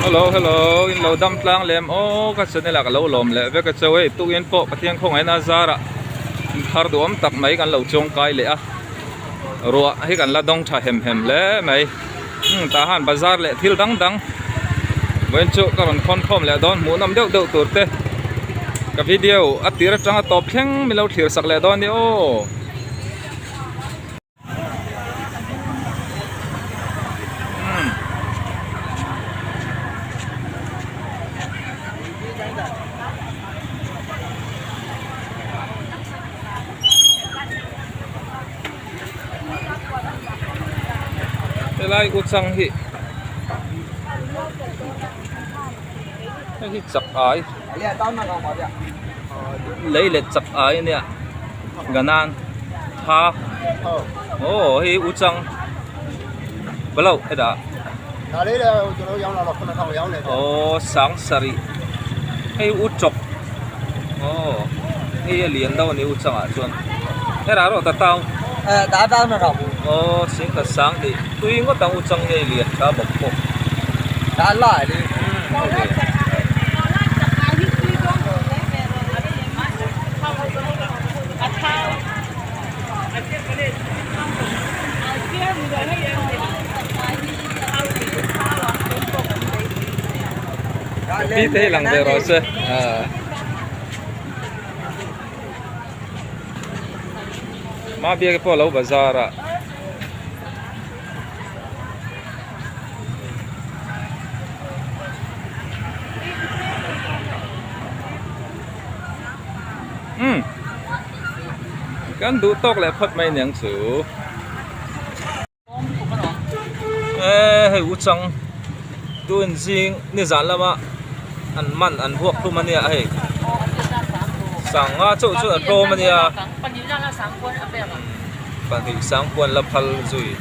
Hello hello in lo dam tlang lem aw ka channel ah ka lo lawm leh vek a chau hei tukin pawh Pathian khawngaihna a zarah inthar duhawm tak mai kan lo chawngkai leh a ruah hi kan la dawng tha hem hem hle mai umm tah han bazar leh thil dang dang vawiin chu ka rawn khawn khawm leh dawn hmuhnawm deuh deuh tur te ka video a tir atanga tawp thleng min lo thlir sak leh dawn a ni aw. Helai u chang hi hei hi chak ai lei let chak ai a nia ganan tha aw hei u chang balo hetah aw sang sarih hei u chawk aw hei a lian deuh a ni u changah chuan herah erawh ta tau aw singkhat sang tih tui ngawt ang u chang hi a lian tha bawk bawk. Pi te hi lang ve rawh se Ma biak pawh lo bazar a. Umm kan duh tawk leh phawt mai aniang chu eee hei u chang tun zing nizan lama an man an vuak hlum ania hei sanga chauh chu a tlawm ania pahnih sangpuan la phal zui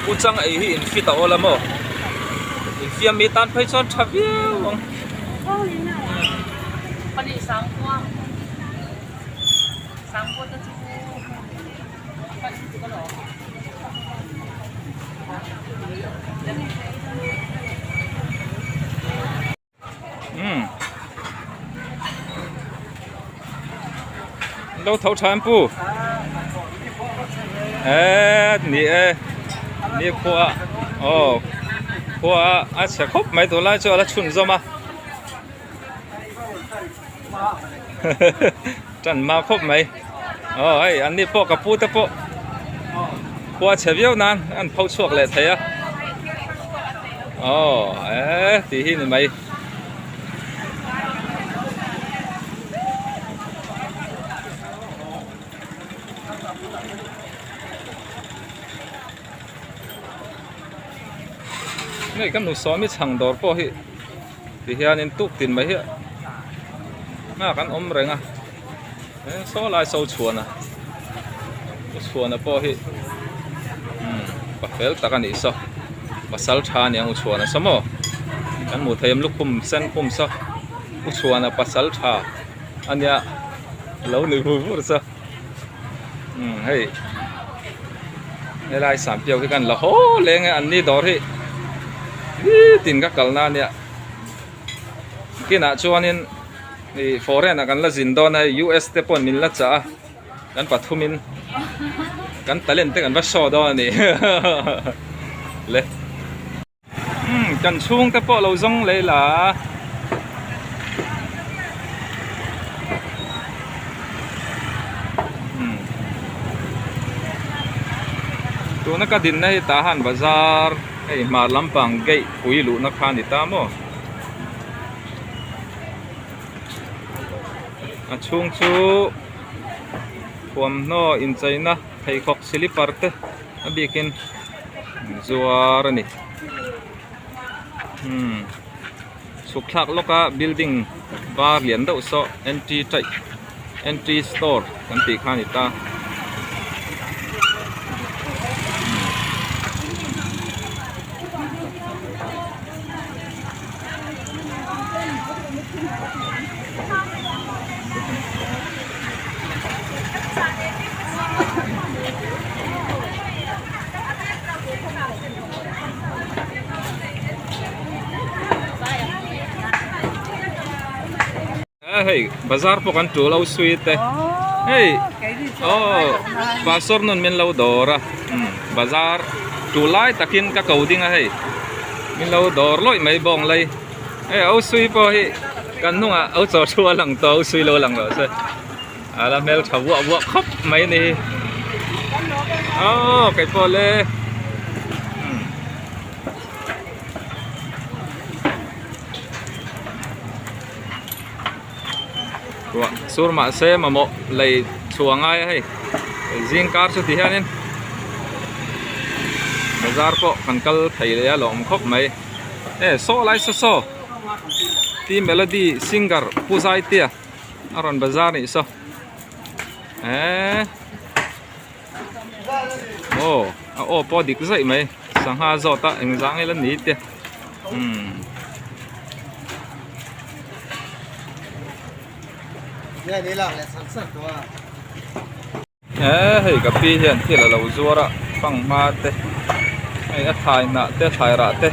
u chang ei hi in fit a awl a maw infiam mi tan phei chuan tha viau ang. Umm lo tho tha em pu eee ni e ni khua aw khua a chhe khawp mai tunlai chu a la chhun zawm a tan hma khawp mai aw hei an ni pawh ka pu te pawh khua chhe viau nan an pho chhuak leh thei a aw eh tih hi ni mai. Hei kan hmu sawm hi chhang dawr pawh hi ti hianin tuk tin mai hi nghak an awm reng a saw lai saw chhuan a chhuan a pawh hi umm pa fel tak a nih saw pasal tha a niang u chhuan a saw maw kan hmuh theih em lukhum sen khum saw u chhuan a pasal tha a nia lo ni vur vur saw umm hei helai sampiau hi kan la haw leng e an ni dawr hi nitin ka kalna a nia kinah chuanin ih foreign ah kan la zin dawn a hei US te pawh min la chah a kan pathumin kan talent te kan va show dawn a ni le umm kan chhungte pawh lo zawng leh la. Tuna ka dinna hi tah han bazar hei hmar lampang gate pui luhna kha a ni ta maw a chhung chu thuamhnaw incheina pheikhawk silipar te a bikin zuar a ni umm chhuk thlak lawk a building var lian deuh saw entry type entry store kan tih kha a ni ta. A hei bazar pawh kan tul lo sui te hei aw pastor nun min lo dawr a bazar tul lai takin ka ko ding a hei min lo dawr lawih mai bawng lai hei au sui pawh hi kan hnungah au chaw thu a lang tawh au sui lo lang rawh se a la hmeltha vuah vuah khawp mai a ni hi aw kei pawh le. Ruah sur mahse mamawh lei chhuah a ngai a hei zing kar chu ti hianin bazar pawh kan kal thei leh a lawm khawp mai e saw lai saw saw T melody singer Pu Zaitea a rawn bazar nih saw eee. Aw a aw pawh a dik zaih mai sangha zawt a engzang ila ni te umm. He hei ka pi hian thil a lo zuar a fanghma te hei a thlai hnah te thlai rah te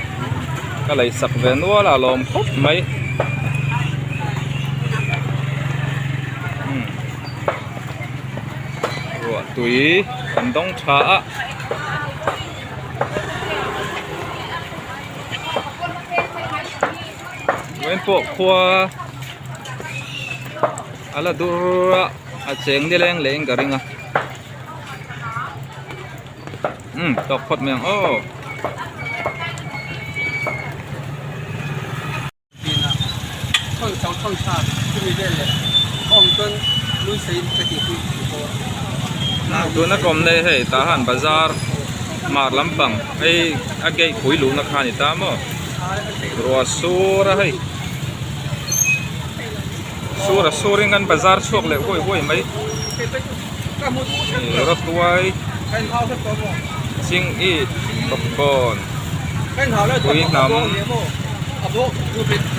ka lei sak ve nual a lawm khawp mai. Ruah tui an dawng tha a. Vawiin pawh khua a la dur a a cheng nileng leh in ka ring a umm tawk phawt mai ang aw. Tuna kawm nei hei tah han bazar mar lampang hei a gate pui luhna kha a ni ta maw ruah sur a hei sur a surin kan bazar chhuak leh huai huai mai rawtuai ching it popcorn. Pui hnam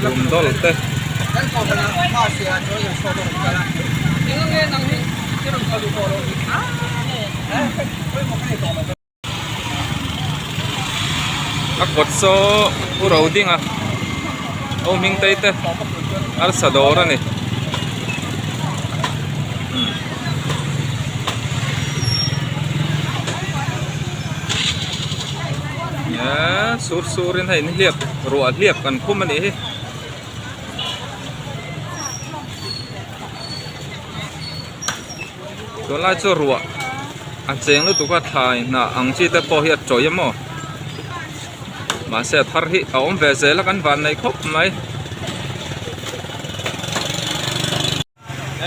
dum dawlh te. A kawt saw u ro ding a aw hming tei te arsa dawr a ni. Eee sur surin hei nihliap ruah hliap kan khum a nih hi. Tunlai chu ruah a cheng lutuk a thlai hnah ang chi te pawh hi a tawih a maw mahse a thar hi a awm ve zel a kan van nei khawp mai.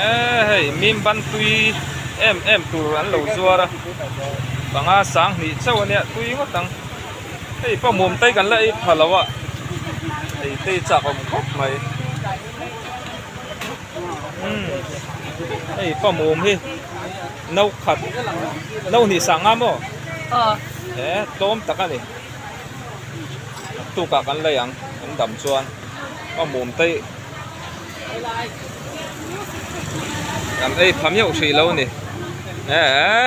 Eee hei mim ban tui em em tur an lo zuar a panga sang hnih chauh a nia tui ngawt ang hei pawh mum te kan la ei pha lo a ei te hi chak awm khawp mai umm hei pawh mum hi no khat no hnih sang nga maw he tlawm tak a ni tukah kan lei ang kan dam chuan pawh mum te hi. Kan ei pha miauh hrih lo ni. Eee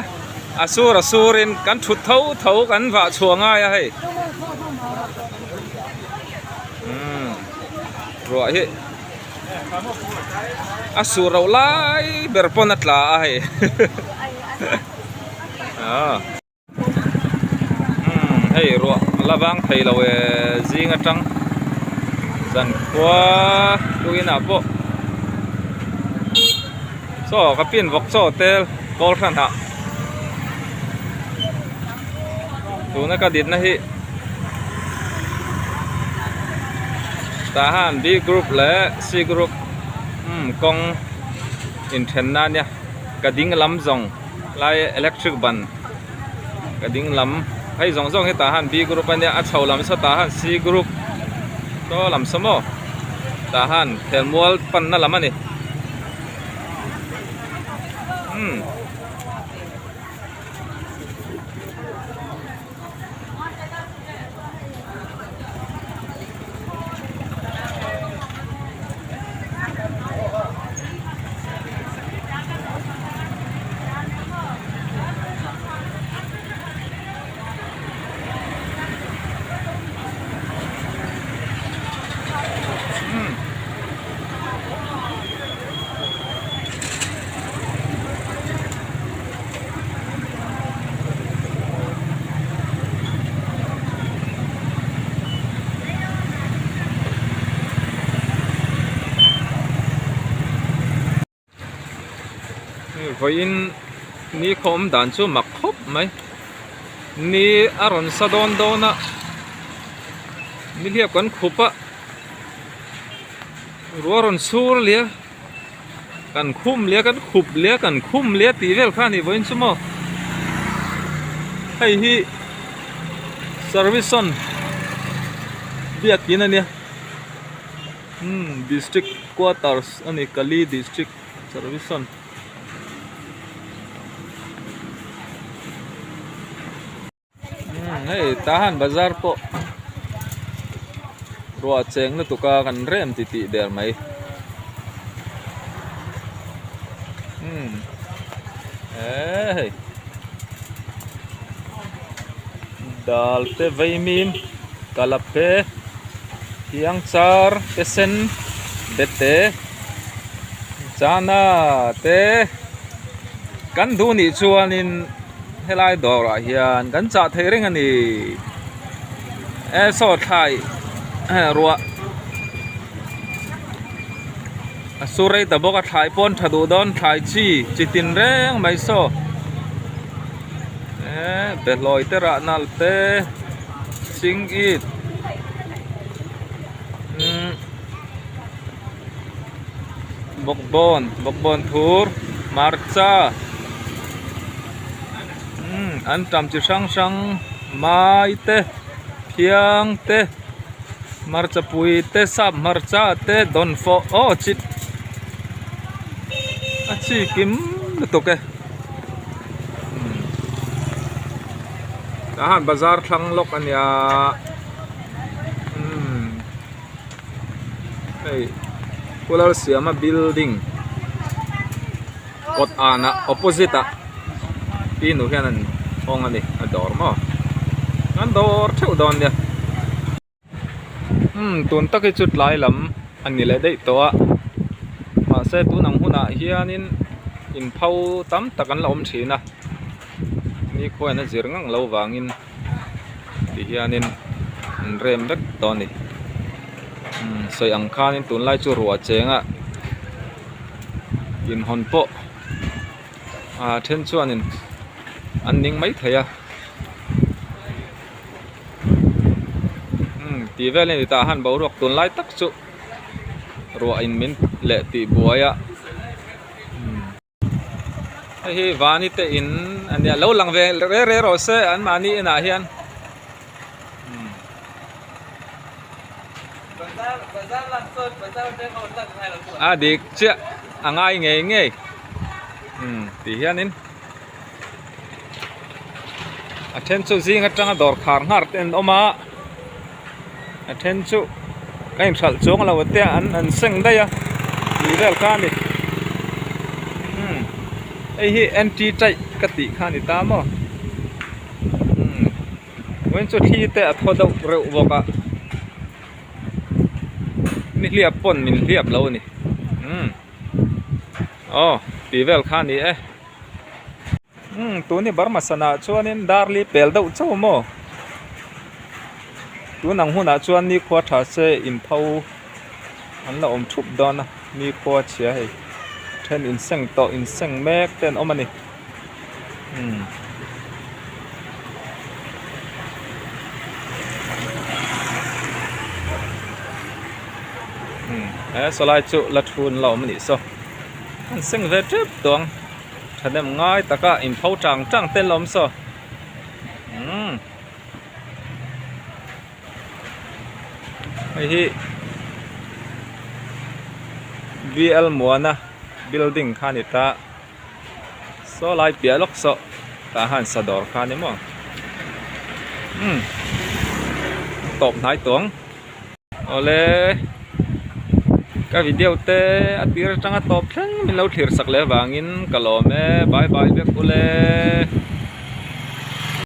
a sur a surin kan thut tho tho kan vah chhuah ngai a hei. Umm ruah hi a sur loh lai ber pawn a tla a hei. Umm hei ruah la vang thei lo e zing atang zan khua tuinah pawh chaw ka pin vawk chaw tel kawl hran ah tuna ka ditna hi tah han B group leh C group umm kawng inthenna ania ka ding lam zawng. Lai electric ban ka ding lam hei zawng zawng hi tah han B group ania a chho lam saw tah han C group saw lam saw maw tah han khelmual panna lam ani umm. Vawiin ni khawm dan chu mak khawp mai ni a rawn sa dawn dawn a nihliap kan khup a ruah a rawn sur lia kan khum lia kan khup lia kan khum lia tih vel kha a ni vawiin chu maw hei hi service on biakin a nia umm district quarters a ni kali district service on. Hei tahan bazar pawh ruah cheng lutuk a kan rem ti tih der mai umm eee hei dal te vaimim kalape thiangchar te sen bete chana te kan duh nih chuanin. Helai dawrah hian kan chah thei reng a ni e saw thlai ruah a su rei ta bawk a thlai pawn tha duh dawn thlai chi chi tin reng mai saw e behlawi te rah nal te ching it umm bawkbawn bawkbawn thur hmarcha umm an tam chi hrang hrang mai te phiang te hmarcha pui te sap hmarcha te dawnfawh aw chi a chi kim lutuk e umm tah hian bazar thlang lawk a nia umm. Hei cooler siama building kawt anah opposite ah pi nu hian an hawng a ni a dawr maw an dawr theuh dawn nia umm tun tak hi chu tlai lam a ni leh daih tawh a mahse tun ang hunah hianin inpho tam tak an la awm thin a nikhua in a zir ngang lo vangin. Ti hianin an rem vek tawh a ni umm sawi ang khanin tunlai chu ruah cheng a inhawn pawh ah then chuanin an ning maithei a umm tih vel a ni tah han boruak tunlai tak chu ruah in min leh tih buai a. Hei hi vani te in a nia lo lang ve re re rawh se an mahni inah hian a dik chiah a ngai ngei ngei umm tih hianin a then chu zing atanga dawr khar nghar te an awm a a then chu a inhralh chuang lo te an an seng daih a tih vel kha a ni umm hei hi anti type ka tih kha a ni ta maw umm vawiin chu thli te a thaw deuh reuh bawk a nihliap pawn min hliap lo a ni umm aw tih vel kha a ni e. Umm tun hi Burma sana chuanin darli pel deuh chauh maw tun ang hunah chuan nikhua tha se inpho an la awm thup dawn a nikhua chhia hei then inseng tawh inseng mek te an awm a ni umm. Umm he sawlai chu la thu an la awm a nih saw an seng ve tep tawh ang. Thahnem ngai taka inpho tang tang te an awm saw umm hei hi B L Muana building kha a ni ta saw lai piah lawk saw tah hian sa dawr kha a ni maw umm tawp hnai tawh ang. Awle ka video te a tir atanga tawp thleng min lo thlir sak leh avangin ka lawm e bye bye vek ule.